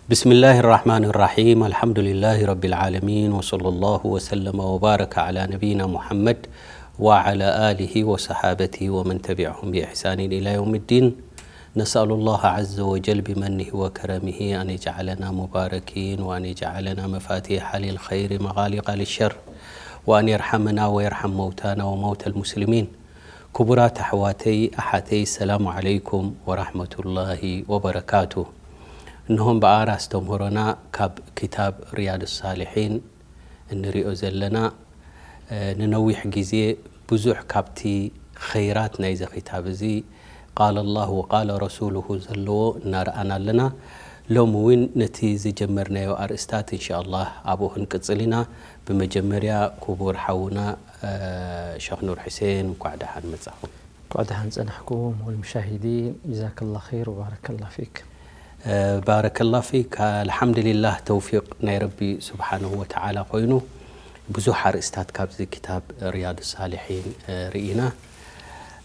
بسم الله الرحمن الرحيم. الحمد لله رب العالمين، وصلى الله وسلم وبارك على نبينا محمد وعلى آله وصحابته ومن تبعهم بإحسان إلى يوم الدين. نسأل الله عز وجل بمنه وكرمه أن يجعلنا مباركين، وأن يجعلنا مفاتيح للخير مغالق للشر، وأن يرحمنا ويرحم موتانا وموتى المسلمين. ክቡራት ኣሕዋተይ ኣሓተይ፣ ሰላሙ ዓለይኩም ወራሕመቱላሂ ወበረካቱ። እንሆም ብኣር ኣስተምህሮና ካብ ክታብ ሪያድ ሳሊሒን እንሪኦ ዘለና፣ እ፣ ንነዊሕ ግዜ ብዙሕ ካብቲ ኸይራት ናይዚ ክታብ እዚ ቃለ ላህ ወቃለ ረሱሉሁ ዘለዎ እናረኣና ኣለና። ሎሚ እውን ነቲ ዝጀመርናዮ ኣርእስታት እንሻ ኣላህ ኣብኡ ክንቅጽል ኢና። ብመጀመርያ ክቡር ሓውና እ፣ ሸኽ ኑር ሕሴን፣ እንኳዕ ደሓን መጻኹም። እንኳዕ ደሓን ጸናሕኩም። ወልሙሻሂዲን ጀዛከላ ኸይር ወባረከላ ፊክ። እ፣ ባረከላ ፊክ። ኣልሓምዱሊላህ፣ ተውፊቅ ናይ ረቢ ስብሓንሁ ወተዓላ ኮይኑ ብዙሕ ኣርእስታት ካብዚ ክታብ ሪያድ ሳሊሒን፣ እ፣ ርኢና።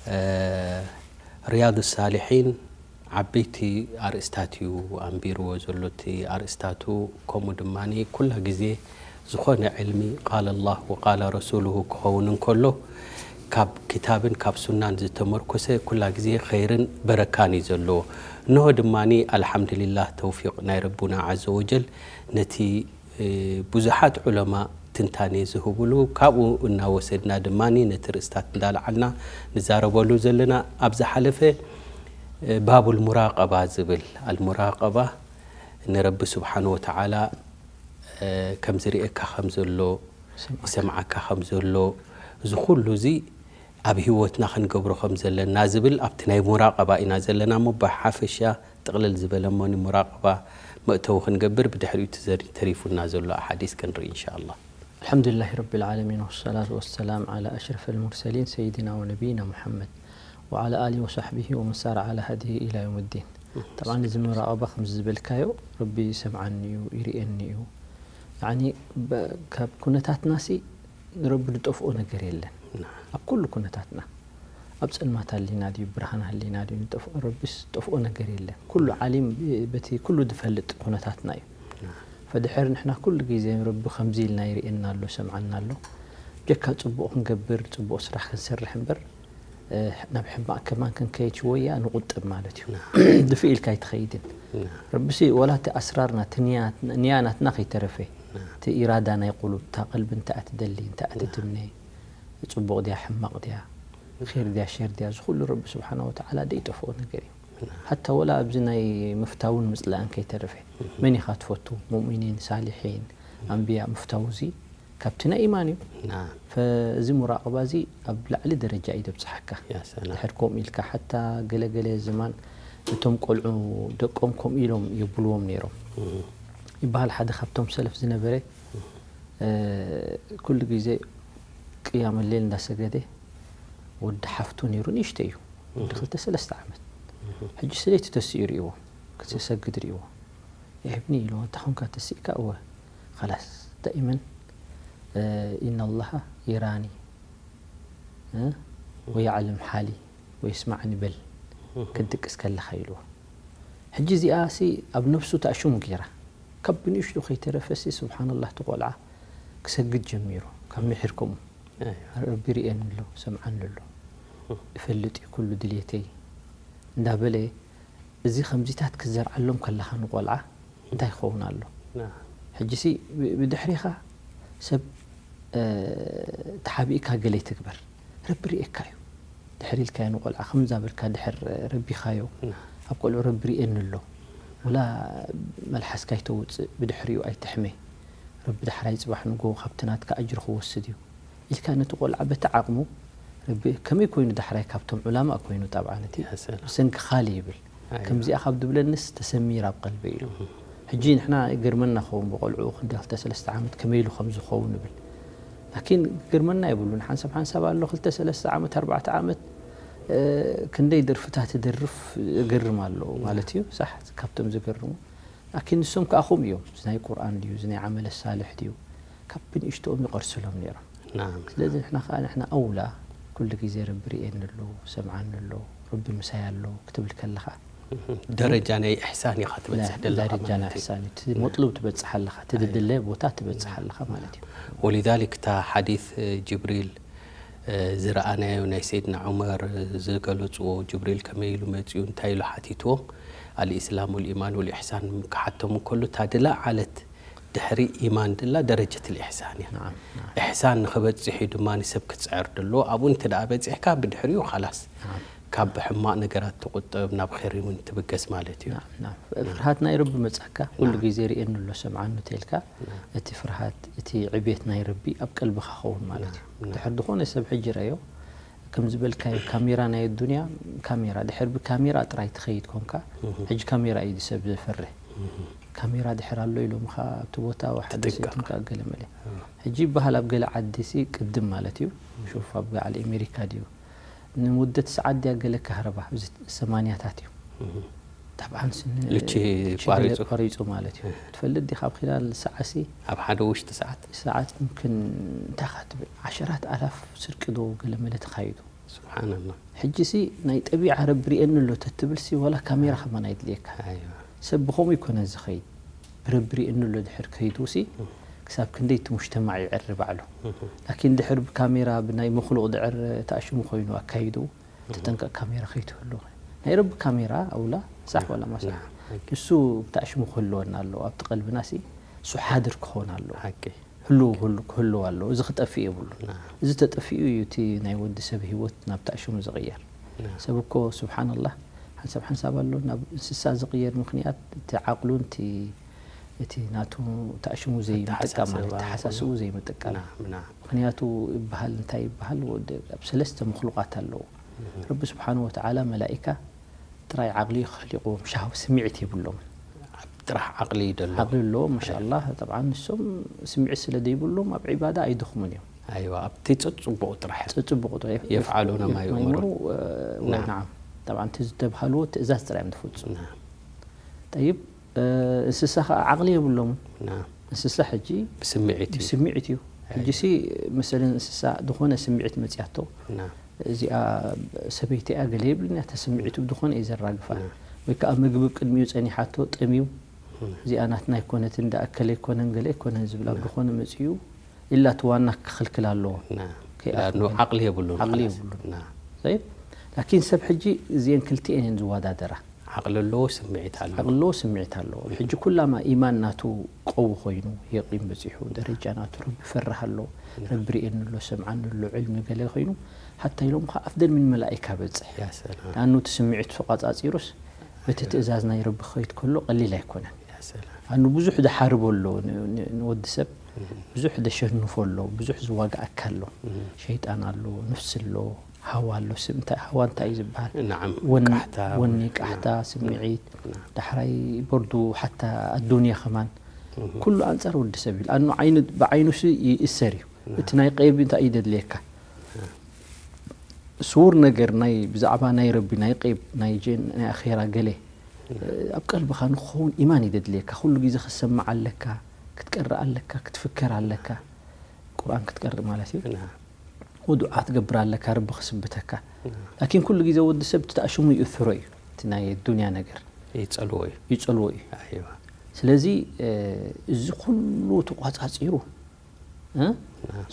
እ፣ ሪያድ ሳሊሒን ዓበይቲ ኣርእስታት እዩ ኣንቢርዎ ዘሎ። እቲ ኣርእስታቱ ከምኡ ድማ ኩላ ግዜ ዝኾነ ዕልሚ ቃለ ላህ ወቃለ ረሱሉሁ ክኸውን እንከሎ ካብ ክታብን ካብ ሱናን ዝተመርኮሰ ኩላ ግዜ ኸይርን በረካን እዩ ዘለዎ። እንሆ ድማ ኣልሓምዱሊላህ ተውፊቅ ናይ ረቡና ዓዘ ወጀል ነቲ እ፣ ብዙሓት ዑለማ ትንታኔ ዝህብሉ፣ ካብኡ እናወሰድና ድማ ነቲ ርእስታት እንዳለዓልና ንዛረበሉ ዘለና። ኣብ ዝሓለፈ፣ እ፣ ባቡል ሙራቀባ ዝብል፣ ኣልሙራቀባ ንረቢ ስብሓን ወተዓላ፣ እ፣ ከም ዝርእየካ ከም ዘሎ፣ ይሰምዓካ። ይሰምዓካ ከም ዘሎ፣ እዚ ኩሉ እዚ ኣብ ህይወትና ክንገብሮ ከም ዘለና ዝብል ኣብቲ ናይ ሙራቀባ ኢና ዘለና እሞ፣ ብሓፈሻ ጥቕልል ዝበለ እሞ ንሙራቀባ መእተዊ ክንገብር፣ ብድሕሪኡ እቲ ዘሪ-፣ ተሪፉና ዘሎ ኣሓዲስ ክንርኢ እንሻ ኣላህ። الحمد لله رب العالمين، والصلاة والسلام على أشرف المرسلين سيدنا ونبينا محمد وعلى آله وصحبه ومن سار على هديه إلى يوم الدين። طبعا እዚ ሙራቀባ ከምዚ ዝበልካዮ ረቢ ይሰምዓኒ እዩ፣ ይርእየኒ እዩ። ያኒ በ-፣ ካብ ኩነታትናሲ ንረቢ ዝጠፍኦ ነገር የለን። ኣብ ኩሉ ኩነታትና፣ ኣብ ጸልማት ሃሊና ድዩ፣ ብርሃን ሃሊና ድዩ፣ ንጠፍኦ፣ ረቢስ ጠፍኦ ነገር የለን። ኩሉ ዓሊም፣ በቲ ኩሉ ዝፈልጥ ኩነታትና እዩ። ፈድሕር ንሕና ኩሉ ግዜ ረቢ ከምዚ ኢልና ይርእየና ኣሎ፣ ሰምዓና ኣሎ። ጀካ ጽቡቕ ክንገብር፣ ጽቡቕ ስራሕ ክንሰርሕ እምበር፣ እ፣ ናብ ሕማቕ ከማን ክንከይድ ሽወያ ንቑጥብ ማለት እዩ። ድፍእ ኢልካ ኣይትኸይድን። ረቢሲ ወላ እቲ ኣስራርና፣ እቲ ንያ-፣ ንያ ናትና ከይተረፈ፣ እቲ ኢራዳ ናይ ቁሉብ፣ እታ ቀልቢ እንታይ እያ ትደሊ፣ እንታይ እያ ትትምነ፣ ጽቡቕ ድያ፣ ሕማቕ ድያ፣ ኼር ድያ፣ ሸር ድያ፣ እዚ ኩሉ ረቢ ስብሓነ ወተዓላ ደይጠፍኦ ነገር እዩ። ሓታ ወላ ኣብዚ ናይ ምፍታውን ምጽላእን ከይተረፈ፣ መን ኢኻ ትፈቱ? ሙእሚኒን፣ ሳሊሒን፣ ኣንብያ፣ ምፍታው እዚ ካብቲ ናይ ኢማን እዩ። ናም። ፈ-፣ እዚ ሙራቅባ እዚ ኣብ ላዕሊ ደረጃ እዩ ዘብጽሓካ። ያ ሰላም። ድሕር ከምኡ ኢልካ፣ ሓታ ገለገለ ዘማን እቶም ቆልዑ ደቆም ከምኡ ኢሎም የብልዎም ነይሮም። እም። ይበሃል ሓደ ካብቶም ሰለፍ ዝነበረ፣ እም። እ፣ ኩሉ ግዜ ቅያም ሌል እንዳሰገደ፣ ወዲ ሓፍቱ ነይሩ፣ ንእሽተይ እዩ። ወዲ እም። ክልተ ሰለስተ ዓመት። እም። ሕጂ ስለይቲ ተሲኡ ይርእይዎ፣ ክሰግድ ይርእይዎ። "ያ እብኒ" ኢልዎ፣ "እንታይ ኾንካ ተሲእካ?" "እወ፣ ኸላስ፣ ዳኢመን፣ እ፣ ኢነ ኣላህ የራኒ፣ እ፣ ወየዕለም ሓሊ ወየስማዕኒ በል፣ እህ። ክትድቅስ ከለኻ" ኢልዎ። ሕጂ እዚኣሲ ኣብ ነብሱ ተኣሽሙ ገይራ። ካብ ብንእሽቱ ከይተረፈሲ፣ ስብሓንላህ፣ እቲ ቆልዓ ክሰግድ ጀሚሩ፣ ካብ ምሒር ከምኡ። ኣይ። "ረቢ ርእየኒ ኣሎ፣ ሰምዓኒ ኣሎ፣ እህ። እፈልጥ እዩ ኩሉ ድልየተይ" እንዳበለ፣ እዚ ከምዚታት ክዘርዓሎም ከለኻ ንቆልዓ እንታይ ክኸውን ኣሎ? ና። ሕጂሲ ብ-፣ ብድሕሪኻ ሰብ፣ እ፣ ተሓቢእካ ገለ ይትግበር። ረቢ ርእየካ እዩ። ድሕር ኢልካዮ ንቆልዓ ከምዛ በልካ ድሕር ረቢኻዮ፣ ና። ኣብ ቆልዑ ረቢ ርእየኒ ኣሎ። ወላ መልሓስካ ኣይተውፅእ፣ ብድሕሪኡ ኣይትሕመ። ረቢ ዳሕራይ ፅባሕ ንጎ ካብቲ ናትካ ኣጅሪ ክወስድ እዩ። ኢልካ ነቲ ቆልዓ በቲ ዓቕሙ፣ ረቢ ከመይ ኮይኑ ዳሕራይ ካብቶም ዑላማእ ኮይኑ፣ ጣብዓን እቲ ያ ሰላም። ብሰንኪ ኻሊ ይብል። ኣይዋ። ከምዚኣ ካብ ድብለንስ ተሰሚር ኣብ ቀልበይ ኢሉ። እህ። ሕጂ ንሕና ይገርመና ኸውን ብቆልዑ ክንዲ ክልተ ሰለስተ ዓመት ከመይ ኢሉ ከም ዝኸውን ንብል። ላኪን ክገርመና የብሉን። ሓንሳብ ሓንሳብ ኣሎ ክልተ ሰለስተ ዓመት፣ ኣርባዕተ ዓመት፣ እ፣ ክንደይ ደርፍታት ይደርፍ፣ ይገርም ኣሎ ማለት እዩ። ሳሕ፣ ካብቶም ዝገርሙ። ላኪን ንሶም ከኣ ከምኡ እዮም። እዚ ናይ ቁርኣን ድዩ፣ እዚ ናይ ዓመለ ሳልሕ ድዩ፣ ካብ ብንእሽቶኦም ይቐርስሎም ነይሮም። ናም። ስለዚ ንሕና ከኣ፣ ንሕና ኣውላ፣ ኩሉ ግዜ ረቢ ርእየኒ ኣሎ፣ ሰምዓኒ ኣሎ፣ ረቢ ምሳይ ኣሎ ክትብል ከለኻ፣ ደረጃ ናይ ኢሕሳን ኢኻ ትበጽሕ ዘለኻ ደረጃ ናይ ማለት እዩ። ኢሕሳን እዩ። እቲ መጥሉብ ትበጽሕ ኣለኻ፣ እቲ ድድለ ቦታ ትበጽሕ ኣለኻ ማለት እዩ። ወሊዛሊክ እታ ሓዲስ ጅብሪል ዝረኣናዮ ናይ ሰይድና ዑመር ዝገለጽዎ ጅብሪል ከመይ ኢሉ መጺኡ እንታይ ኢሉ ሓቲትዎም ኣልኢስላም ወልኢማን ወልኢሕሳን ክሓቶም እንከሎ እታ ድላ ዓለት ድሕሪ ኢማን ድላ ደረጀት ልኢሕሳን እያ። ኢሕሳን ንኽበጽሕ እዩ ድማ ንሰብ ክትጽዕር ድሎ ኣብኡ እንተ ደኣ በጺሕካ ብድሕሪኡ ኻላስ ካብ ሕማቕ ነገራት ትቑጠብ ናብ ኸይር እውን ትብገስ ማለት እዩ። ፍርሃት ናይ ረቢ መጻካ ኩሉ ግዜ ርእየኒ ኣሎ ሰምዓኒ ተልካ እቲ ፍርሃት እቲ ዕቤት ናይ ረቢ ኣብ ቀልብኻ ኸውን ማለት እዩ። ድሕር ዝኾነ ሰብ ሕጂ ረዮ ከም ዝበልካዮ ካሜራ ናይ ኣዱንያ ካሜራ ድሕር ብካሜራ ጥራይ ትኸይድ ኮንካ ሕጂ ካሜራ እዩ ሰብ ዘፈርህ ካሜራ ድሕር ኣሎ ኢሎምኻ ኣብቲ ቦታ ሓደ ሰይትንካ ገለ መለ ሕጂ ይበሃል ኣብ ገለ ዓዲ ሲ ቅድም ማለት እዩ ሹፍ ኣብ ዓሊ ኣሜሪካ ድዩ ንሙደት ሰዓት ድያ ገለ ካህረባ እዚ ሰማንያታት እዩ طبعا ስኒ ልቺ ቋሪጹ ማለት እዩ ትፈልጥ ዲኻ ኣብ ኺላል ሰዓሲ ኣብ ሓደ ውሽጢ ሰዓት ሰዓት ምክን እንታይ ኻ ትብል ዓሸራት ኣላፍ ስርቂ ዶ ገለ መለ ተኻይዱ ስብሓንላ ሕጂ ሲ ናይ ጠቢዓ ረቢ ሪኤኒ ኣሎ ተትብል ሲ ዋላ ካሜራ ከማን ኣይድልየካ ሰብ ብኸምኡ ይኮነ ዝኸይድ ብረቢ ሪኤኒ ኣሎ ድሕር ከይዱ ሲ ክሳብ ክንደይ እቲ ሙጅተማዕ ይዕሪ ባዕሉ ላኪን ድሕር ብካሜራ ብናይ መክሉቕ ድዕር ተኣሽሙ ኮይኑ ኣካይዱ ተጠንቀቕ ካሜራ ከይትህሉ ናይ ረቢ ካሜራ ኣውላ ሳሕ ወላ ማሳ እሱ ተኣሽሙ ክህልወና ኣለዎ ኣብቲ ቀልብና ሲ እሱ ሓድር ክኾን ኣለዎ ህልው ክህልው ኣለዎ እዚ ክጠፍእ የብሉ እዚ ተጠፊኡ እዩ እቲ ናይ ወዲ ሰብ ህይወት ናብ ተኣሽሙ ዝቕየር ሰብ እኮ ስብሓንላህ ሓንሳብ ሓንሳብ ኣሎ ናብ እንስሳ ዝቕየር ምክንያት እቲ ዓቕሉን እቲ እቲ ናቱ ተኣሽሙ ዘይምጥቃም ማለት ተሓሳስቡ ዘይምጥቃም ምክንያቱ ይበሃል እንታይ ይበሃል ወዲ ኣብ ሰለስተ ምክሉቃት ኣለዉ ረቢ ስብሓን ወተዓላ መላኢካ ጥራይ ዓቕሊ ኸሊቕዎም ሻህው ስምዒት የብሎምን ጥራሕ ዓቕሊ ደሎ ዓቕሊ ኣለዎም ማሻላ ጠብዓ ንሶም ስምዒት ስለ ዘይብሎም ኣብ ዒባዳ ኣይድኽሙን እዮም ኣይዋ ኣብቲ ፅፅቡቕ ጥራሕ ፅፅቡቕ ጥራሕ የፍዓሉ ነማ ይእምሩ ወይ ናዓም ጠብዓ እቲ ዝተብሃልዎ ትእዛዝ ጥራይ እዮም ዝፍፅሙ ጠይብ እንስሳ ከዓ ዓቕሊ የብሎምን እንስሳ ሕጂ ብስምዒት እዩ ብስምዒት እዩ ሕጂ ሲ መሰለን እንስሳ ዝኾነ ስምዒት መፅያቶ እዚኣ ሰበይቲ እያ ገለ የብልን እያ ተስምዒቱ ብዝኾነ እዩ ዘራግፋ ወይ ከዓ ምግቢ ቅድሚኡ ፀኒሓቶ ጠምዩ እዚኣ ናትና ኣይኮነትን ዳ ኣከለ ኣይኮነን ገለ ኣይኮነን ዝብላ ብዝኾነ መፅኡ ኢላ እቲ ዋና ክኽልክል ኣለዎ ዓቕሊ የብሉን ዓቕሊ የብሉን ላኪን ሰብ ሕጂ እዚአን ክልቲኤን እየን ዝወዳደራ ዓቕሊ ኣለዎ ስምዒት ኣለዎ ዓቕሊ ኣለዎ ስምዒት ኣለዎ ሕጂ ኩላማ ኢማን ናቱ ቀዊ ኮይኑ የቂን በፂሑ ደረጃ ናቱ ረቢ ፈርህ ኣሎ ረቢ ርእየኒ ኣሎ ሰምዓኒ ኣሎ ዕልሚ ገለ ኮይኑ ሓታ ኢሎም ከ ኣፍደል ምን መላኢካ በፅሕ ኣኑ እቲ ስምዒት ተቋፃፂሩስ በቲ ትእዛዝ ናይ ረቢ ክኸይድ ከሎ ቀሊል ኣይኮነን ኣኑ ብዙሕ ዝሓርቦ ኣሎ ንወዲ ሰብ ብዙሕ ዘሸንፎ ኣሎ ብዙሕ ዝዋግኣካ ኣሎ ሸይጣን ኣሎ ንፍሲ ኣሎ ሃዋ ኣሎ ስም እንታይ ሃዋ እንታይ እዩ ዝበሃል ወኒ ቃሕታ ስምዒት ዳሕራይ ቦርዱ ሓታ ኣዱንያ ከማን ኩሉ ኣንፃር ወዲ ሰብ እዩ ኣኑ ዓይኑ ብዓይኑ ሲ ይእሰር እዩ እቲ ናይ ቀይብ እንታይ እዩ ደድልየካ ስውር ነገር ናይ ብዛዕባ ናይ ረቢ ናይ ቀይብ ናይ ጀን ናይ ኣኼራ ገለ ኣብ ቀልብኻ ንክኸውን ኢማን እዩ ደድልየካ ኩሉ ግዜ ክትሰምዕ ኣለካ ክትቀርእ ኣለካ ክትፍከር ኣለካ ቁርኣን ክትቀርእ ማለት እዩ ወዱዓ ትገብር ኣለካ ረቢ ክስብተካ ላኪን ኩሉ ግዜ ወዲ ሰብ ተኣሽሙ ይእፍሮ እዩ እቲ ናይ ዱንያ ነገር ይፀልዎ እዩ ይፀልዎ እዩ ስለዚ እዚ ኩሉ ተቋፃፂሩ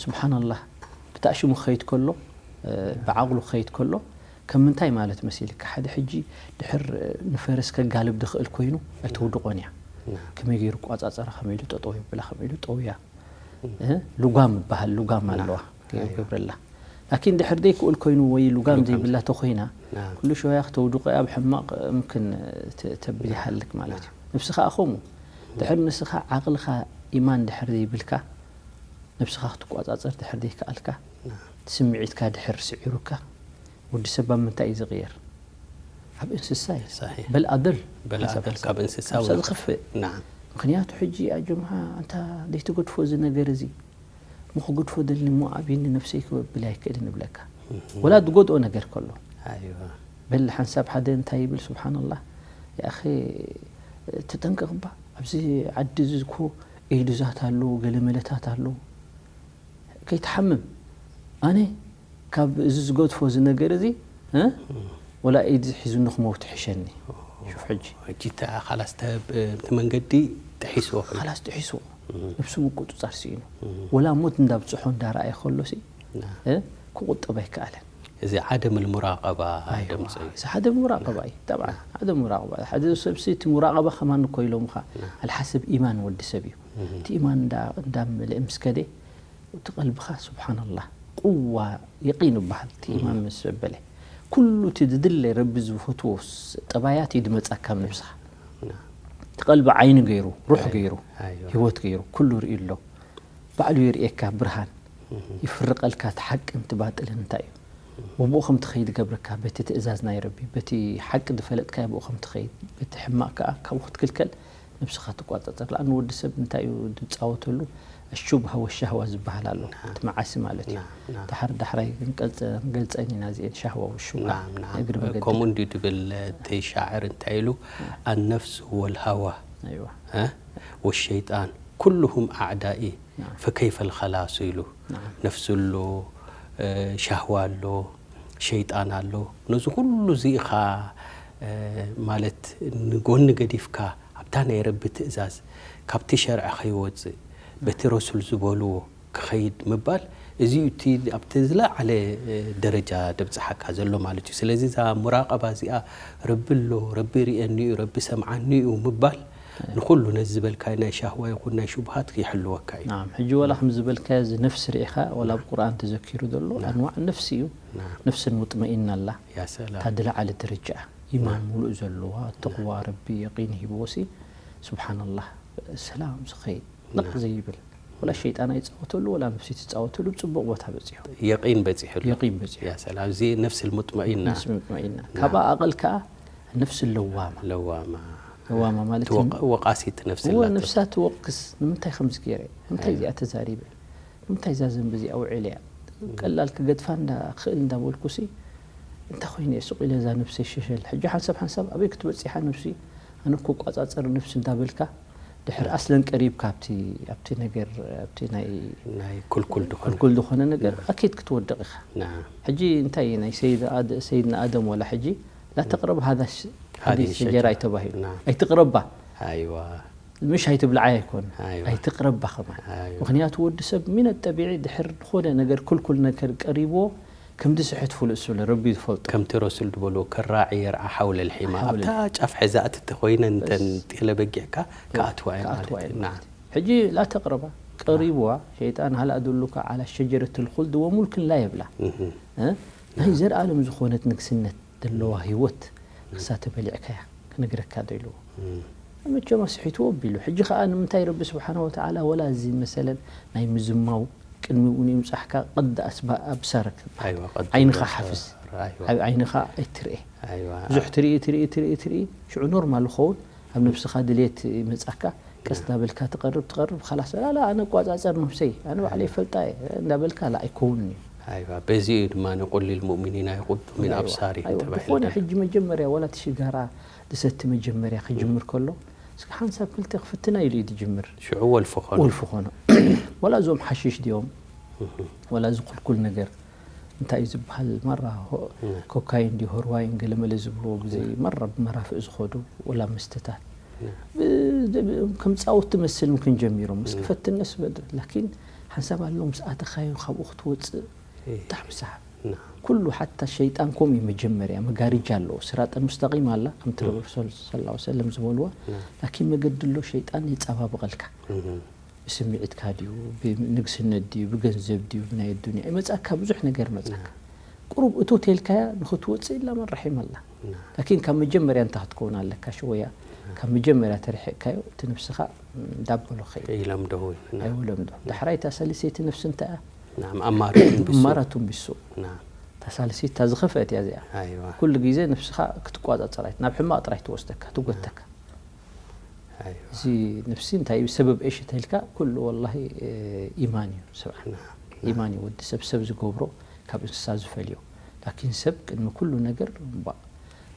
ስብሓንላህ ብተኣሽሙ ክኸይድ ከሎ ብዓቕሉ ክኸይድ ከሎ ከም ምንታይ ማለት መሲልካ ሓደ ሕጂ ድሕር ንፈረስ ከጋልብ ድኽእል ኮይኑ ኣይተውድቆን እያ ከመይ ገይሩ ቋፃፀራ ከመይ ኢሉ ጠጠው የብላ ከመይ ኢሉ ጠውያ ልጓም ይበሃል ልጓም ኣለዋ ገብረላ ላኪን ድሕር ዘይክእል ኮይኑ ወይ ልጓም ዘይብላ ተኮይና ኩሉ ሸወያ ክተውድቆ ኣብ ሕማቕ ምክን ተብል ይሃልክ ማለት እዩ ንብሲ ከዓ ከምኡ ድሕር ንስኻ ዓቕልኻ ኢማን ድሕር ዘይብልካ ነብስኻ ክትቋፃፀር ድሕር ዘይከኣልካ ስምዒትካ ድሕር ስዒሩካ ወዲ ሰብ ኣብ ምንታይ እዩ ዝቕየር ኣብ እንስሳ እዩ በል ኣደል ካብ እንስሳ ዝኸፍእ ምክንያቱ ሕጂ ኣጆምዓ እንታ ዘይትገድፎ እዚ ነገር እዚ ምኽገድፎ ደልኒ እሞ ኣብይኒ ነብሰይ ክበብል ኣይክእልን እብለካ ወላ ዝጎድኦ ነገር ከሎ በል ሓንሳብ ሓደ እንታይ ይብል ስብሓንላህ ያኸ ተጠንቀቕ እባ ኣብዚ ዓዲ እዚ እኮ ኤድዛት ኣሎ ገለ መለታት ኣሎ ከይትሓምም ኣነ ካብ እዚ ዝገድፎ እዚ ነገር እዚ ወላ ኢድ ሒዙኒ ክመውት ሕሸኒ ሹፍ ሕጂ ሕጂ እታ ኻላስ ተ- እቲ መንገዲ ጥሒስዎ ከሎ። ኻላስ ጥሒስዎ፣ ነብሱ ምቁጽጻር ስኢኑ፣ ወላ ሞት እንዳብጽሖ እንዳረኣየ ከሎ ሲ ና። እ፣ ክቁጠብ ኣይከኣለን። እዚ ዓደም ልሙራቀባ ደምጾ እዩ። እዚ ሓደ ሙራቀባ እዩ። ጠብዓ ሓደ ሙራቀባ፣ ሓደ ሰብ ሲ እቲ ሙራቀባ ከማን እኮ ኢሎምኻ ኣልሓሰብ ኢማን ወዲ ሰብ እዩ። እቲ ኢማን እንዳ እንዳመልእ ምስ ከደ፣ እቲ ቀልብኻ ስብሓንላህ ቁዋ የቂን ይበሃል። እቲ ኢማን ምስ ዘበለ፣ ኩሉ እቲ ዝድለ ረቢ ዝፈትዎ ስ- ጠባያት እዩ ድመጻካ ኣብ ነብስኻ። እቲ ቀልቢ ዓይኒ ገይሩ፣ ሩሕ ገይሩ፣ ኣይዋ። ህይወት ገይሩ፣ ኩሉ ርእዩ ኣሎ። ባዕሉ የርእየካ ብርሃን፣ ይፍርቀልካ እቲ ሓቅን እቲ ባጥልን እንታይ እዩ፣ ወብኡ ከም ትኸይድ ገብረካ። በቲ ትእዛዝ ናይ ረቢ፣ በቲ ሓቂ ዝፈለጥካዮ ብኡ ከም ትኸይድ፣ በቲ ሕማቕ ከኣ ካብኡ ክትክልከል ነብስኻ ትቋጻጸር። ለኣን ወዲ ሰብ እንታይ እዩ ዝጻወተሉ? ኣሹብሃ ወሻህዋ ዝበሃል ኣሎ፣ እቲ መዓሲ ማለት እዩ። ናም፣ ናም። ድሓር ዳሕራይ ክንቀልጸ ክንገልጸን ኢና እዚኤን፣ ሻህዋ ወሹብሃ። ናም፣ ናም። እግሪ መገዲ ከምኡ እንዲ ድብል እቲ ሻዕር እንታይ ኢሉ፣ ኣነፍሱ ወልሃዋ ኣይዋ እ? ወሸይጣን ኩሉሁም ኣዕዳኢ ናም። ፈከይፈ ልኸላሱ ኢሉ። ናም። ነፍሲ ኣሎ፣ እ፣ ሻህዋ ኣሎ፣ ሸይጣን ኣሎ። ነዚ ኩሉ እዚ ኢኻ፣ እ፣ ማለት ንጎኒ ገዲፍካ ኣብታ ናይ ረቢ ትእዛዝ ካብቲ ሸርዒ ከይወፅእ በቲ ረሱል ዝበልዎ ክኸይድ ምባል፣ እዚ እዩ እቲ ኣብቲ ዝለዓለ፣ እ፣ ደረጃ ደብፅሓካ ዘሎ ማለት እዩ። ስለዚ እዛ ሙራቐባ እዚኣ ረቢ ኣሎ፣ ረቢ ርእየኒ እዩ፣ ረቢ ሰምዓኒ እዩ ምባል ንኹሉ ነዚ ዝበልካዮ ናይ ሻህዋ ይኹን ናይ ሹብሃት ይሕልወካ እዩ። ናም። ሕጂ ወላ ከም ዝበልካዮ እዚ ነፍሲ ርኢኻ፣ ወላ ኣብ ቁርኣን ተዘኪሩ ዘሎ ኣንዋዕ ነፍሲ እዩ። ናም። ነፍስን ሙጥመኢና ኣላ። ያ ሰላም። እታ ድለዓለ ደረጃ እያ። ኢማን ሙሉእ ዘለዋ፣ ተቕዋ ረቢ የቂን ሂብዎ ሲ፣ ስብሓንላህ፣ ሰላም ዝኸይድ ነቕ ዘይብል፣ ወላ ሸይጣን ኣይጻወተሉ፣ ወላ ነፍሲ ትጻወተሉ፣ ብጽቡቕ ቦታ በጺሑ። የቂን በፂሕሉ። የቂን በጺሑ። ያ ሰላም። እዚ ነፍሲ ልሙጥመኢና። ነፍሲ ሙጥመኢና። ካብኣ ኣቐል ከኣ ነፍሲ ለዋማ። ለዋማ። ለዋማ ማለት ትወቅ-፣ ወቃሲት ነፍሲ እወ፣ ኣላቶ። ነፍሳ ትወቅስ። ንምንታይ ከምዚ ገይረ? ንምንታይ እዚኣ ተዛሪበ? ንምንታይ እዛ ዘንቢ እዚኣ ውዒለ እያ? ቀላል ክገድፋ እንዳ ክእል እንዳበልኩ ሲ፣ እንታይ ኮይነ እየ ሱቕ ኢለ እዛ ነብሰይ ሸሸል? ሕጂ ሓንሳብ ሓንሳብ ኣበይ ክትበጽሓ ነብሲ? ኣነ እኮ ቋጻጸር ነብሲ እንዳበልካ፣ ድሕር ኣስለን ቀሪብካ ኣብቲ ኣብቲ ነገር፣ ኣብቲ ናይ ናይ ኩልኩል ድኾነ። ኩልኩል ዝኾነ ነገር ኣኬት ክትወድቕ ኢኻ። ና። ሕጂ እንታይ ናይ ሰይድ ኣድ-፣ ሰይድና ኣደም ወላ ሕጂ ላ ተቕረብ ሃዛ ሽ-፣ ሃዚ ሃዚ ሸጀራ። ሸጀራ ኣይተባሂሉ። ና። ኣይትቕረባ። ኣይዋ። ምሽ ኣይትብልዓይ ኣይኮን። ኣይዋ። ኣይትቕረባ ከማን። ኣይዋ። ምኽንያቱ ወዲ ሰብ ሚነ ጠቢዒ ድሕር ዝኾነ ነገር ኩልኩል ነገር ቀሪብዎ ከም ድስሕት ፍሉጥ ስለ ረቢ ዝፈልጦ። ከምቲ ረሱል ዝበልዎ ከራዒ የርዓ ሓውለ ልሒማ። ሓውለ ኣብታ ጫፍ ሕዛእቲ ተኾይነ እንተን ጤለ በጊዕካ ከኣትዋ እየ ማለት ከኣትዋ እዩ። እየ ና። ማለት እዩ። ሕጂ ላ ተቕረባ ቀሪብዋ ሸይጣን ሃላ ኣዱሉካ ዓላ ሸጀረት ልኹልድ ወሙልክን ላ የብላ። እህ። እ? ናይ ዘርኣለም ዝኾነት ንግስነት ዘለዋ ህይወት ንሳ ተበሊዕካያ ክነግረካ ዶ ኢልዎ። እህ። መቸም ኣስሒትዎ ኣቢሉ። ሕጂ ከኣ ንምንታይ ረቢ ስብሓነ ወተዓላ ወላ እዚ መሰለን ናይ ምዝማው ቅድሚ እውን ይምጻሕካ ቀድ ኣስባ-፣ ኣብሳረክ ኣይዋ፣ ቀድ ዓይንኻ ኣስባር፣ ሓፍዝ። ኣይዋ። ኣብ ዓይንኻ ኣይትርኤ። ኣይዋ። ብዙሕ ትርኢ ትርኢ ትርኢ ትርኢ ሽዑ ኖርማል ይኸውን። ኣብ ነብስኻ ድሌት ይመጻካ። ቀስ እናበልካ ትቐርብ ትቐርብ ኻላስ ላላ ኣነ ቋጻጸር ነብሰይ ኣነ ባዕለይ ይፈልጣ እየ እንዳበልካ ላ ኣይከውንን እዩ። ኣይዋ። በዚ እዩ ድማ ንቁል ልልሙእሚኒና ይቁዱ ሚን ኣይዋ፣ ኣብሳሪሂም ኣይዋ፣ ተባሂሉ ዝኾነ ዘሎ። ሕጂ መጀመርያ ወላ እቲ ሽጋራ ድሰቲ መጀመርያ ክጅምር ከሎ እስኪ ሓንሳብ ክልተ ክፍትና ኢሉ እዩ ዝጅምር። ሽዑ ወልፊ ኾኑ። ወልፊ ኾኑ። ወላ እዞም ሓሽሽ ድዮም? ወላ እዚ ኩልኩል ነገር እንታይ እዩ ዝበሃል? ማራ ሆ-፣ ኮካይን ድዩ ሆርዋይን ገለመለ ዝብልዎ ግዜ ማራ ብመራፍእ ዝኸዱ ወላ መስተታት ብ-፣ ብ-፣ ከም ጻውት ትመስል ምክን ጀሚሮም። እስኪ ፈትነስ በል። ላኪን ሓንሳብ ኣሎ ምስ ኣተኻዮ ካብኡ ክትወጽእ ብጣዕሚ ሰሓብ። ኩሉ ሓታ ሸይጣን ከምኡ እዩ መጀመርያ መጋርጃ ኣለዎ። ስራጠል ሙስተቂም ኣላ ከምቲ ረሱል ሰለላሁ ዐለይሂ ወሰለም ዝበልዋ። ላኪን መገዲ ኣሎ ሸይጣን የጻባብቐልካ። ብስምዒትካ ድዩ፣ ብንግስነት ድዩ፣ ብገንዘብ ድዩ፣ ብናይ ኣዱንያ ይመጻካ፣ ብዙሕ ነገር መጻካ። ቁሩብ እቶ ተልካያ ንኽትወጽእ ኢላ መን ረሒማ ኣላ። ላኪን ካብ መጀመርያ እንታይ ክትከውን ኣለካ ሽወያ፣ ካብ መጀመርያ ተርሒቕካዮ እቲ ነብስኻ እንዳበሎ ኸይድ። ኢለምዶ እውን። ኣይወለምዶ። ዳሕራይ እታ ሰልሰይቲ ነፍሲ እንታይ እያ? ናም ኣማረቱን ቢሱ። ኣማረቱን ቢሱ። ናም። እታ ሳልሲት እታ ዝኸፍአት እያ እዚኣ። ኣይዋ። ኩሉ ግዜ ነብስኻ ክትቋጻጸር ኣይ-፣ ናብ ሕማቕ ጥራይ ትወስደካ፣ ትጎተካ። ኣይዋ። እዚ ነፍሲ እንታይ እዩ ሰበብ እሺ ተልካ ኩሉ ወላሂ፣ እ፣ ኢማን እዩ ሰብኣን። ኢማን እዩ ወዲ ሰብ ሰብ ዝገብሮ ካብ እንስሳ ዝፈልዮ። ላኪን ሰብ ቅድሚ ኩሉ ነገር ባ-፣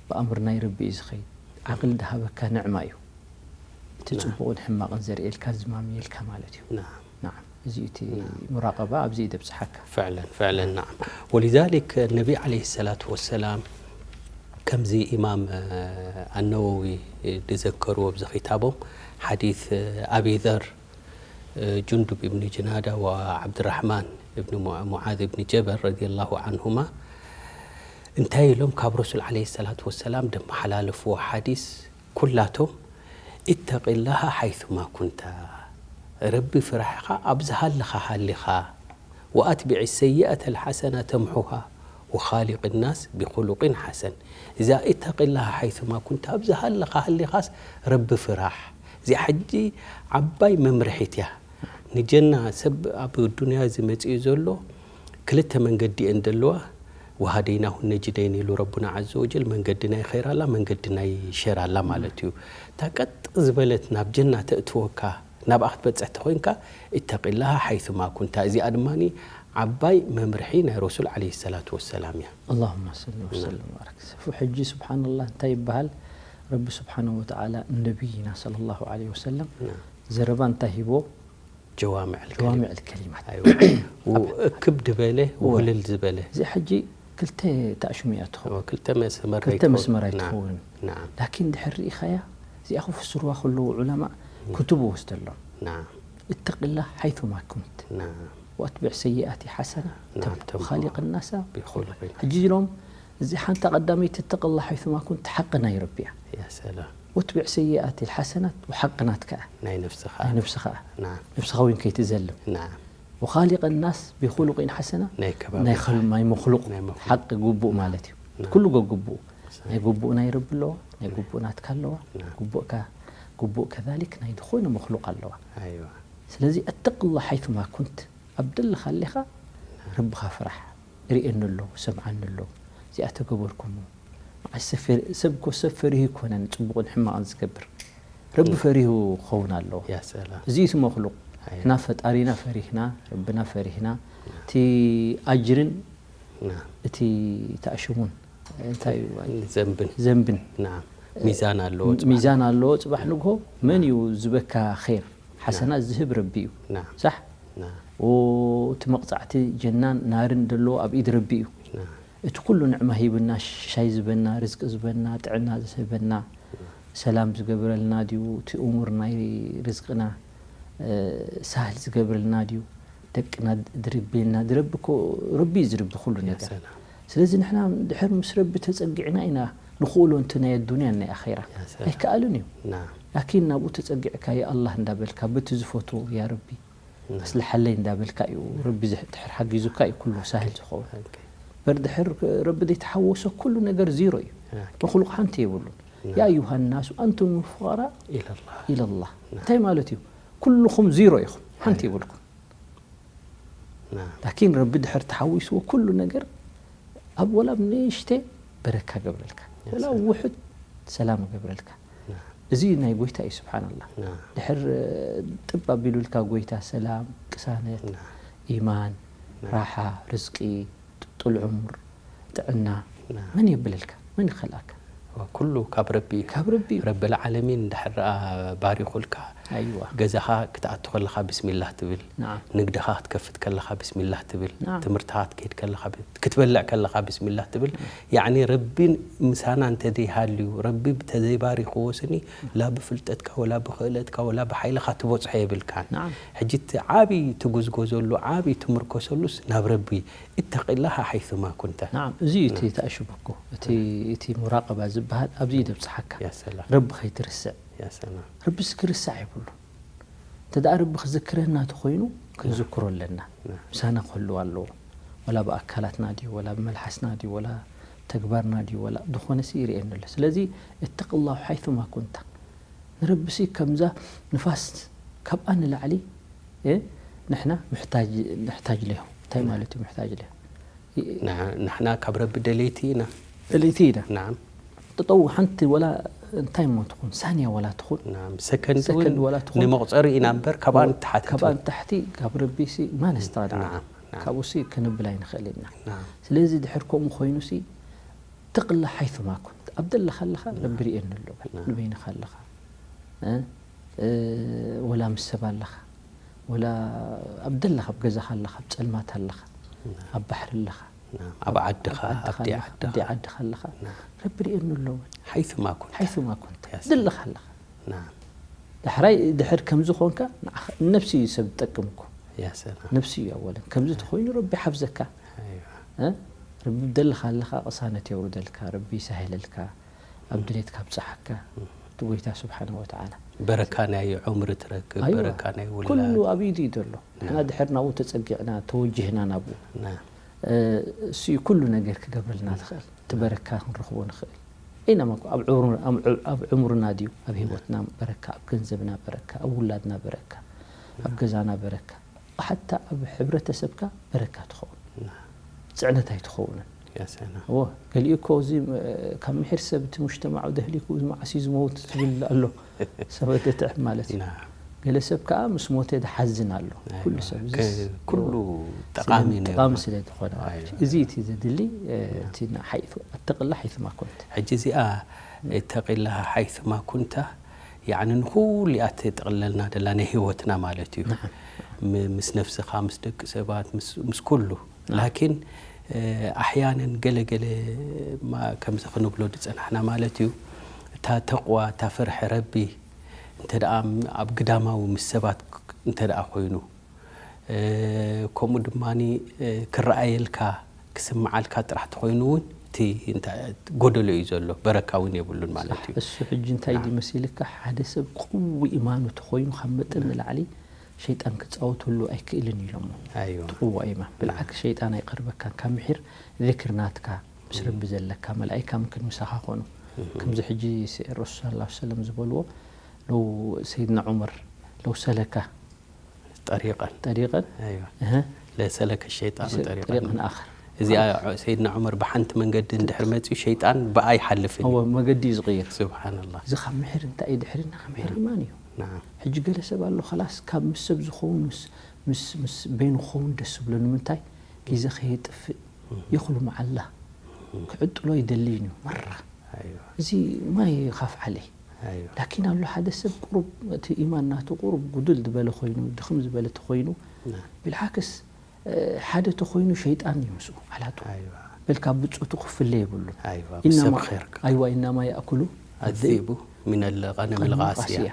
ብኣምር ናይ ረቢ እዩ ዝኸይድ። ዓቕሊ ዝሃበካ ንዕማ እዩ። እቲ ጽቡቕን ሕማቕን ዘርእየልካ ዝማምየልካ ማለት እዩ። ናም። ናም። እዚ እቲ ሙራቐባ ኣብዚ እዩ ደብጽሓካ። فعلا، فعلا، نعم. ولذلك النبي عليه الصلاة والسلام ከምዚ ኢማም ኣነወዊ ዝዘከርዎ ኣብዚ ክታቦም ሓዲት ኣቢ ዘር ጁንዱብ እብኒ ጅናዳ ወዓብድራሕማን እብኒ ሙዓዝ እብኒ ጀበል ረዲየላሁ ዓንሁማ እንታይ ኢሎም ካብ ረሱል ዓለይሂ ሰላቱ ወሰላም ደመሓላለፍዎ ሓዲስ ኩላቶም ኢተቂላሃ ሓይቱማ ኩንታ ረቢ ፍራሕ ኢኻ ኣብ ዝሃለኻ ሃሊኻ ወኣትቢዒ ሰይኣተ ልሓሰና ተምሑሃ ወኻሊቅ ናስ ቢኹሉቅን ሓሰን። እዛ ኢተቂላሃ ሓይቱማ ኩንታ ኣብ ዝሃለኻ ሃሊኻስ ረቢ ፍራሕ። እዚኣ ሕጂ ዓባይ መምርሒት እያ። ንጀና ሰብ ኣብ ዱንያ እዚ መጺኡ ዘሎ ክልተ መንገዲ እየን ዘለዋ። ወሃደይናሁ ነጅደይን ኢሉ ረቡና ዓዘ ወጀል መንገዲ ናይ ኸይር ኣላ መንገዲ ናይ ሸር ኣላ ማለት እዩ። እታ ቀጥ ዝበለት ናብ ጀና ተእትወካ ናብኣ ክትበፅሕ ተኾይንካ ኢተቂላሃ ሓይቱማ ኩንታ። እዚኣ ድማ ዓባይ መምርሒ ናይ ረሱል ዓለይሂ ሰላቱ ወሰላም እያ። ኣላሁመ ሰሊ ወሰለም ወባረክ። ሰፉ ሕጂ ስብሓንላህ እንታይ ይበሃል? ረቢ ስብሓነሁ ወተዓላ ንነቢይና ሰለላሁ ዓለይሂ ወሰለም ዘረባ እንታይ ሂቦ? ጀዋምዕ ጀዋሚዕ ልከሊማት። እክብ ዝበለ ውህልል ዝበለ እዚ ሕጂ ክልተ ተኣሽሙ እያ ትኸውን። ክልተ መስመር ክልተ መስመር ኣይትኸውን። ናም ላኪን ድሕር ርኢኻያ እዚኣ ክፍስርዋ ከለዉ ዑለማ ክትቡ ወስደሎም። ናም እተቂላ ሓይቱማ ኩንት ናም ወኣትቢዕ ሰይኣቲ ሓሰና ናም ተምሑ ኻሊቅ ናሳ ቢኹሉቅን ሕጂ ኢሎም እዚ ሓንታ ቀዳመይቲ እተቂላ ሓይቱማ ኩንት ሓቂ ናይ ረቢ እያ። ያ ሰላም ወትቢዕ ሰይኣት ሓሰናት ሓቂ ናትካ እያ። ናይ ነፍስኻ ናይ ነብስኻ እያ። ናም ነብስኻ ወይን ከይትዘልም ናም ወኻሊቅ ናስ ቢኹሉቅን ሓሰና ናይ ከባቢ ናይ ኸል ናይ መክሉቅ ናይ መክሉቅ። ሓቂ ግቡእ ማለት እዩ። ናም ኩሉ ገግቡኡ ናይ ግቡእ ናይ ረቢ ኣለዋ ናይ ግቡእ ናትካ ኣለዋ ናም ግቡእካ ግቡእ ከዛሊክ ናይ ዝኾነ መክሉቅ ኣለዋ። ኣይዋ ስለዚ እተቅላ ሓይቱማ ኩንት ኣብ ደለኻ ኣለኻ ረብኻ ፍራሕ። ርእየኒ ኣሎ ሰምዓኒ ኣሎ እዚኣ ተገበርኩሞ መዓስ ሰብ ፈሪ- ሰብ እኮ ሰብ ፈሪሁ ይኮነን ፅቡቕን ሕማቕን ዝገብር ረቢ ፈሪሁ ክኸውን ኣለዎ። ያ ሰላም እዚ እዩ እቲ መክሉቅ ኣይ እና ፈጣሪና ፈሪህና ረብና ፈሪህና እቲ ኣጅርን ናም እቲ ተኣሽሙን እንታይ እዩ ዘንብን ዘንብን ናም ሚዛን ኣለዎ ሚዛን ኣለዎ። ፅባሕ ንግሆ መን እዩ ዝበካ ር ሓሰናት ዝህብ ረቢ እዩ። ናም ሳሕ ናም እቲ መቕፃዕቲ ጀናን ናርን ዘለዎ ኣብ ኢድ ረቢ እዩ። ናም እቲ ኩሉ ንዕማ ሂብና ሻይ ዝበና ርዝቂ ዝበና ጥዕና ዝህበና ሰላም ዝገብረልና ድዩ እቲ እሙር ናይ ርዝቅና ሳህል ዝገብረልና ድዩ ደቅና ድርብልና ድረቢ እኮ ረቢ እዩ ዝርቢ ኩሉ ነገር። ሰላም ስለዚ ንሕና ድሕር ምስ ረቢ ተፀጊዕና ኢና ንኽእሎ እንተ ናይ ኣዱንያን ናይ ኣኼራ ያ ሰላም። ኣይከኣልን እዩ። ናም ላኪን ናብኡ ተፀጊዕካ ያ ኣላህ እንዳበልካ በቲ ዝፈትዎ ያ ረቢ ኣስልሓለይ እንዳበልካ እዩ ረቢ ዝሕ- ድሕር ሓጊዙካ እዩ ኩሉ ሳህል ዝኸውን። ኦኬ በር ድሕር ረቢ ዘይተሓወሶ ኩሉ ነገር ዚሮ እዩ። ኦኬ መክሉቅ ሓንቲ የብሉን። ያ ኣዩሃ ናሱ ኣንቱም ፉቀራ ኢለላህ ኢለላህ እንታይ ማለት እዩ? ኩልኹም ዚሮ ኢኹም ሓንቲ የብልኩም። ናም ላኪን ረቢ ድሕር ተሓዊስዎ ኩሉ ነገር ኣብ ወላ ኣብ ንእሽተ በረካ ገብረልካ ወላ ውሑድ ሰላም ገብረልካ። ናም እዚ ናይ ጎይታ እዩ ስብሓንላህ። ናም ድሕር ጥብ ኣቢሉልካ ጎይታ ሰላም ቅሳነት ናም ኢማን ራሓ ርዝቂ ጡል ዕሙር ጥዕና ናም መን የብለልካ? መን ይኸልኣካ? ኩሉ ካብ ረቢ እዩ። ካብ ረቢ እዩ። ረብል ዓለሚን እንድሕር ደኣ ባሪኹልካ ኣይዋ ገዛኻ ክትኣቱ ከለኻ ብስሚላህ ትብል ናም ንግድኻ ክትከፍት ከለኻ ብስሚላህ ትብል ናም ትምህርትኻ ክትከይድ ከለኻ ብ- ክትበልዕ ከለኻ ብስሚላህ ትብል ያዕኒ ረቢ ምሳና እንተዘይሃልዩ ረቢ ተዘይባሪኽዎ ስኒ ላ ብፍልጠትካ ወላ ብኽእለትካ ወላ ብሓይልኻ ትበፅሖ የብልካን። ናም ሕጂ እቲ ዓብዪ ትጉዝጎዘሉ ዓብዪ ትምርኮሰሉስ ናብ ረቢ ኢተቂላሃ ሓይሱማ ኩንተ። ናም እዚ እዩ እቲ ተኣሽቡ እኮ እቲ እቲ ሙራቀባ ዝበሃል ኣብዚ እዩ ደብፅሓካ። ያ ሰላም ረቢ ከይትርስዕ ያ ሰላም ረቢስ ክርሳዕ የብሉ። እንተ ደኣ ረቢ ክዝክረና ተኾይኑ ክንዝክሮ ኣለና። ምሳና ክህልው ኣለዎ። ወላ ብኣካላትና ድዩ ወላ ብመልሓስና ድዩ ወላ ተግባርና ድዩ ወላ ዝኾነሲ ይርእየኒ ኣሎ። ስለዚ እተቅላሁ ሓይቱማ ኩንታ ንረቢሲ ከምዛ ንፋስ ካብኣ ንላዕሊ እ ንሕና ምሕታጅ ምሕታጅ ለሁ እንታይ ማለት እዩ ምሕታጅ ለሁ ንዓ- ንሕና ካብ ረቢ ደለይቲ ኢና። ደለይቲ ኢና ናም ጠጠው ሓንቲ ወላ እንታይ እሞ ትኹን ሳንያ ወላ ትኹን ናም ሰከንድ እውን ሰከንድ ወላ ትኹን ንመቁፀሪ ኢና እምበር ካብኣ ንተሓተ ካብኣ ንታሕቲ ካብ ረቢሲ ማን ኣስተቐደመ ናም ናም ካብኡሲ ክንብል ኣይንኽእል ኢና። ናም ስለዚ ድሕር ከምኡ ኮይኑሲ ተቕላ ሓይቱማ ኩንት ኣብ ደለኻ ኣለኻ ረቢ ርእየኒ ኣሎ በል ናም። ንበይንኻ ኣለኻ እ? እ፣ ወላ ምስ ሰብ ኣለኻ ወላ ኣብ ደለኻ ኣብ ገዛኻ ኣለኻ ኣብ ፀልማት ኣለኻ ኣብ ባሕሪ ኣለኻ ናም። ኣብ ዓድኻ፣ ኣብ ዓድኻ ኣብቲ ኣለኻ፣ ዓድኻ። ኣብቲ ዓድኻ ኣለኻ። ናም። ረቢ ርእየኒ ኣሎ። ሓይሱማ ኩንተ። ሓይሱማ ኩንተ። ያ ሰላም። ደለኻ ኣለኻ። ናም። ዳሕራይ ድሕር ከምዚ ኾንካ፣ ንዓኻ፣ ነብሲ እዩ ሰብ ዝጠቅም እኮ። ያ ሰላም። ነብሲ እዩ ኣወለን። ከምዚ ተኾይኑ ረቢ ሓፍዘካ። ኣይዋ። እ? ረቢ ደለኻ ኣለኻ፣ ቅሳነት የውርደልካ፣ ረቢ ይሳሄለልካ፣ ኣብ ድሌትካ ኣብጽሓካ፣ እቲ ጎይታ ስብሓነ ወተዓላ። በረካ ናይ ዑምሪ ትረክብ፣ ኣይዋ። በረካ ናይ ውላድ። ኩሉ ኣብ ኢዱ እዩ ዘሎ። ንሕና ናም። ድሕር ናብኡ ተጸጊዕና፣ ተወጅህና ናብኡ። ናም። እ፣ እሱ እዩ ኩሉ ነገር ክገብረልና ዝኽእል። እቲ በረካ ክንረኽቦ ንኽእል። ኣይናማ እኮ ኣብ ዑምሩ-፣ ኣብ ዑ-፣ ኣብ ዑምርና ድዩ፣ ኣብ ህይወትና በረካ፣ ኣብ ገንዘብና በረካ፣ ኣብ ውላድና በረካ፣ ኣብ ገዛና በረካ፣ ሓታ ኣብ ሕብረተሰብካ በረካ ትኸውን። ናም። ጽዕነት ኣይትኸውንን። ያ ሰላም። እወ፣ ገሊኡ እኮ እዚ፣ እ፣ ካብ ምሒር ሰብ እቲ ሙጅተማዑ ደህሊኩ መዓስ እዩ ዝመውት ትብል ኣሎ። ሰበ ገትዕ ማለት እዩ። ናም። ገለ ሰብ ከኣ ምስ ሞተ ዝሓዝን ኣሎ። ኣይዋ። ኩሉ ሰብ እዚ ከ-፣ ስ-፣ ኩሉ እዎ። ጠቓሚ ስለ-፣ ነው። ጠቓሚ ስለ ዝኾነ ማለት ኣይዋ። እዩ። እዚ እቲ ዘድሊ፣ እ፣ ናም። እቲ ና-፣ ሓይቱ-፣ ኣተቕላ ሓይቱማ ኮንት። ሕጂ እዚኣ እተቒላ ሓይቱማ ኩንታ፣ ያዕኒ ንኹሉ እያ እተጠቕለልና ደላ ናይ ህይወትና ማለት እዩ። ናም። ም-፣ ምስ ነፍስኻ፣ ምስ ደቂ ሰባት፣ ምስ፣ ምስ ኩሉ። ናም። ላኪን፣ እ፣ ኣሕያነን ገለ ገለ ማ-፣ ከምዚ ክንብሎ ዝጸናሕና ማለት እዩ። እታ ተቕዋ፣ እታ ፍርሒ ረቢ እንተ ደኣ ም-፣ ኣብ ግዳማዊ ምስ ሰባት ክ-፣ እንተ ደኣ ኮይኑ፣ እ፣ ከምኡ ድማኒ፣ እ፣ ክረኣየልካ፣ ክስምዓልካ ጥራሕ ተኾይኑ እውን እቲ እንታ-፣ ጎደሎ እዩ ዘሎ፣ በረካ እውን የብሉን ማለት እዩ። እሱ ሕጂ እንታይ ናም። ድዩ መሲልካ፣ ሓደ ሰብ ቅዊ ኢማኑ ተኾይኑ ካብ መጠን ናም። ንላዕሊ ሸይጣን ክጻወተሉ ኣይክእልን ኢሎሞ። ኣይዋ። እቲ ቅዊ ኢማን። ናም። ብልዓክ ሸይጣን ኣይቀርበካን። ካብ ምሒር ዚክር ናትካ፣ ምስ ረቢ ዘለካ፣ መላኢካ ምክን ምሳኻ ኾኑ። እህ። ከምዚ ሕጂ ስ-፣ ረሱል ሰለላሁ ዐለይሂ ወሰለም ዝበልዎ፣ ለው ሰይድና ዑመር፣ ለው ሰለካ ጠሪቀን። ጠሪቀን? ኣይዋ። እህ። ለሰለከ ሸይጣኑ ሸ-፣ ጠሪቀን። ጠሪቀን ኣኸር። እዚኣ ማለት ዑ-፣ ሰይድና ዑመር ብሓንቲ መንገዲ እንድሕር መጺኡ ሸይጣን ብኣ ይሓልፍን እዩ። እወ፣ መገዲ እዩ ዝቕይር። ሱብሓነላህ። እዚ ካብ ምሒር እንታይ እዩ ድሕሪና? ካብ ምሒር ኢማን እዩ። ናም። ሕጂ ገለ ሰብ ኣሎ፣ ኸላስ ካብ ምስ ሰብ ዝኸውን፣ ምስ፣ ምስ፣ ምስ በይኑ ክኸውን ደስ ዝብሎ። ንምንታይ? ግዜ ከየጥፍእ፣ እህ። የኽሉ መዓላ እህ። ክዕጥሎ ኣይደልይን እዩ፣ መራ። ኣይዋ። እዚ ማይ ኻፍ ዓለይ። ኣይዋ። ላኪን ኣሎ ሓደ ሰብ ቁሩብ እቲ ኢማን ናቱ ቁሩብ ጉድል ዝበለ ኮይኑ፣ ድኽም ዝበለ ተኾይኑ፣ ናም። ብልዓክስ፣ እ፣ ሓደ ተኾይኑ ሸይጣን እዩ ምስኡ ዓላቱ። ኣይዋ። በል ካብ ብጾቱ ክፍለ የብሉን። ኣይዋ፣ ኢናማ፣ ብሰብ ኸይርካ። ኣይዋ፣ ኢናማ የእኩሉ ኣዚቡ ሚነል ገነም ኣልቃስያ። ኣልቃስያ።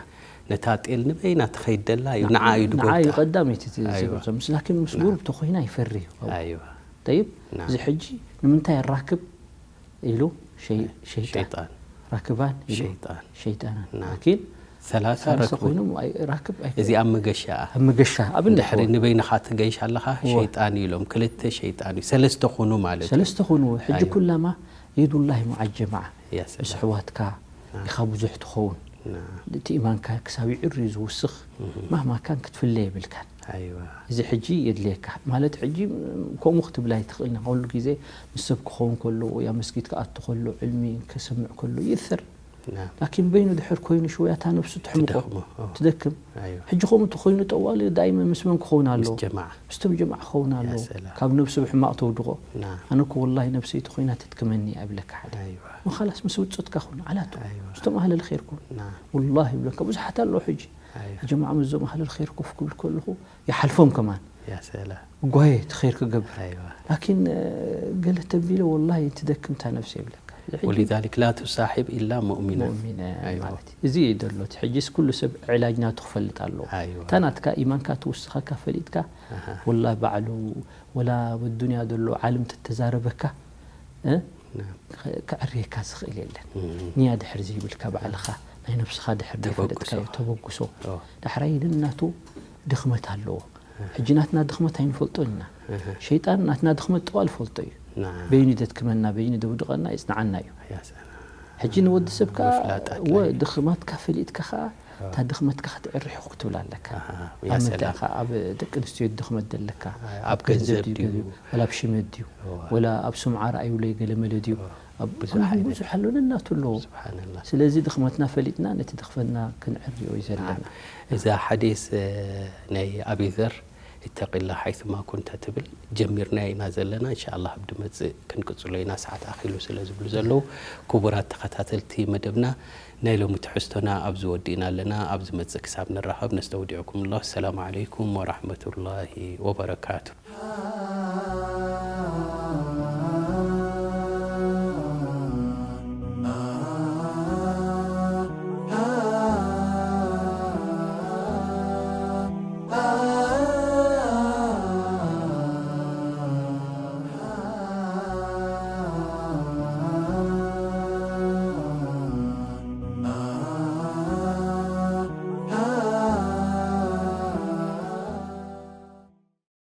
ነታ ጤል ንበይና ትኸይድ ደላ እዩ፣ ንዓ፣ ንዓ እዩ ንዓ እዩ ድጎታ። ቀዳመይቲ እቲ ኣይዋ። ዝብል ዘሎ። ምስ ላኪን ምስ ናም። ጉሩብ ተኾይና ይፈሪ እዩ። ኣይዋ። ጠይብ፣ ናም። እዚ ሕጂ ንምንታይ ራክብ ኢሉ ሸይ-፣ ሸይጣን። ሸይጣን። ራክባን ኢሉ ሸይጣን። ሸይጣናን። ናም። ላኪን ሰላሳ ሰላሳ ረክቡ። ኮይኖም ኣይ-፣ ራክብ ኣይ-፣ እዚ ኣብ መገሻ። ኣብ መገሻ፣ ኣብነት ድሕሪ እኮ። ንበይንኻ ትገይሽ ኣለኻ፣ እወ። ሸይጣን እዩ ኢሎም። ክልተ ሸይጣን እዩ። ሰለስተ ኩኑ ማለት እዩ። ሰለስተ ኩኑ። ሕጂ ኣይዋ። ኩላማ የዱላሂ መዓ ጀማዓ። ያ ሰላም። ምስ ኣሕዋትካ ናም። ኢኻ ብዙሕ ትኸውን። ናም። እቲ ኢማንካ ክሳብ ይዕሪ ዝውስኽ፣ እህ። ማህማ ካን ክትፍለ የብልካን። ኣይዋ። እዚ ሕጂ የድልየካ። ማለት ሕጂ ከምኡ ክትብል ኣይትኽእልን። ኩሉ ግዜ ምስ ሰብ ክኸውን ከሎ፣ ወይ ኣብ መስጊድ ክኣቱ ከሎ፣ ዕልሚ ክሰምዕ ከሎ ይእሰር። ናም። ላኪን በይኑ ድሕር ኮይኑ ሽውያ እታ ነብሱ ትሕምቆ፣ ትደኽሞ፣ ኦ። ትደክም። ኣይዋ። ሕጂ ከምኡ ተኾይኑ ጠዋሊ ዳይመን ምስ መን ክኸውን ኣለዎ? ምስ ጀማዓ። ምስቶም ጀማዓ ክኸውን ያ ኣለዎ። ሰላም። ካብ ነብሱ ብሕማቕ ተውድቖ። ናም። ኣነ እኮ ወላሂ ነብሰይ ተኾይና ተድክመኒ እያ ይብለካ ሓደ። ኣይዋ። ወኸላስ ምስ ውጽእትካ ኩን፣ ዓላቱ። ኣይዋ። ምስቶም ኣህለል ኸይር ኩን። ናም። ወላሂ ይብለካ ብዙሓት ኣለዉ ሕጂ። ኣይዋ። ጀማዓ ምስዞም ኣህለል ኸይር ኮፍ ክብል ከለኹ ይሓልፎም ከማን። ያ ሰላም። ጓየ እቲ ኸይር ክገብር። ኣይዋ። ላኪን፣ እ፣ ገለ ተቢለ ወላሂ ትደክም እታ ነብሰ ይብለካ። ሕጂ ولذلك لا تصاحب إلا مؤمنا. ሙእሚና ኣይዋ። ማለት እዩ። እዚ እዩ ዘሎ። እቲ ሕጂስ ኩሉ ሰብ ዕላጅ ናቱ ክፈልጥ ኣለዎ። ኣይዋ። እታ ናትካ ኢማንካ ትውስኸካ ፈሊጥካ፣ ኣሃ። ወላ ባዕሉ፣ ወላ ኣብ ኣዱንያ ዘሎ ዓለም ተተዛረበካ፣ እ? ናም። ከ-፣ ከዕርየካ ዝኽእል የለን። እም። ንያ ድሕር ዘይብልካ ባዕልኻ፣ ናይ ነብስኻ ድሕር ተበግሶ። ዘይፈለጥካዮ ተበግሶ። ኦ። ዳሕራይ ነናቱ ድኽመት ኣለዎ። ኣሃ። ሕጂ ናትና ድኽመት ኣይንፈልጦን ኢና። ኣሃ። ሸይጣን ናትና ድኽመት ጠዋል ይፈልጦ እዩ። ናም። በይኑ ደድክመና፣ በይኑ ደውድቐና፣ የጽንዓና እዩ። ያ ሰላም። ሕጂ ንወዲ ሰብ ከኣ ምፍላጥ ኣድላዪ ወ-፣ እዩ። ድኽመትካ ፈሊጥካ ከኣ፣ ኣዎ። እታ ድኽመትካ ክትዕሪ ኢኹ ክትብል ኣለካ። ኣሃ፣ ኣብ ያ ምንታይ ሰላም። ኢኻ ኣብ ደቂ ኣንስትዮ ድኽመት ዘለካ? ኣይ፣ ኣብ ኣብ ገንዘብ ገንዘብ ድዩ ድዩ? ገንዘብ፣ ወላ ኣብ ሽመት ድዩ? እዋ። ወላ ኣብ ስምዓ ረኣዩለይ ገለ መለ ድዩ? እዋ። ኣብ ብዙሕ ኩሉ ዓይነት። ብዙሕ ኣሎ፣ ነናቱ ኣለዎ። ስብሓንላህ። ስለዚ ድኽመትና ፈሊጥና ነቲ ድኽመትና ክንዕርዮ እዩ ዘለና። ናም። እዛ ሓዲስ፣ እ፣ ናይ ኣቢ ዘር፣ اتق الله حيثما كنت ትብል ጀሚርናዮ ኢና ዘለና። እንሻኣላህ ኣብ ድመጽእ ክንቅጽሎ ኢና፣ ሰዓት ኣኺሉ ስለ ዝብሉ ዘለዉ። ክቡራት ተኸታተልቲ መደብና፣ ናይ ሎሚ ትሕዝቶና ኣብዚ ወዲእና ኣለና። ኣብ ዝመጽእ ክሳብ ንራኸብ ነስተውዲዕኩም ኣላህ። ሰላም ዓለይኩም ወራሕመቱላሂ ወበረካቱ።